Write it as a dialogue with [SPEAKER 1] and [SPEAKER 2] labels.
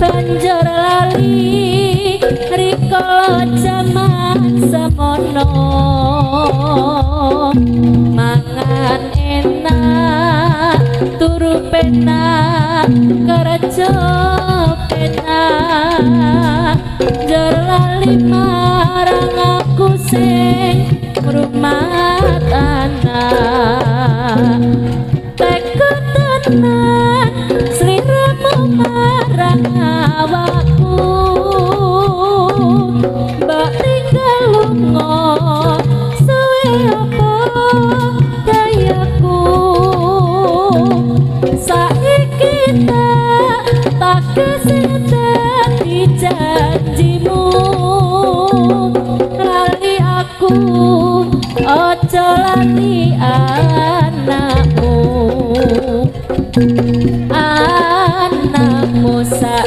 [SPEAKER 1] Banjur lali rikala jaman semono. Mangan enak, turu penak, kerja penak, njur lali marang aku sing ngrumat anak. Teka tenan sliramu marang awakku.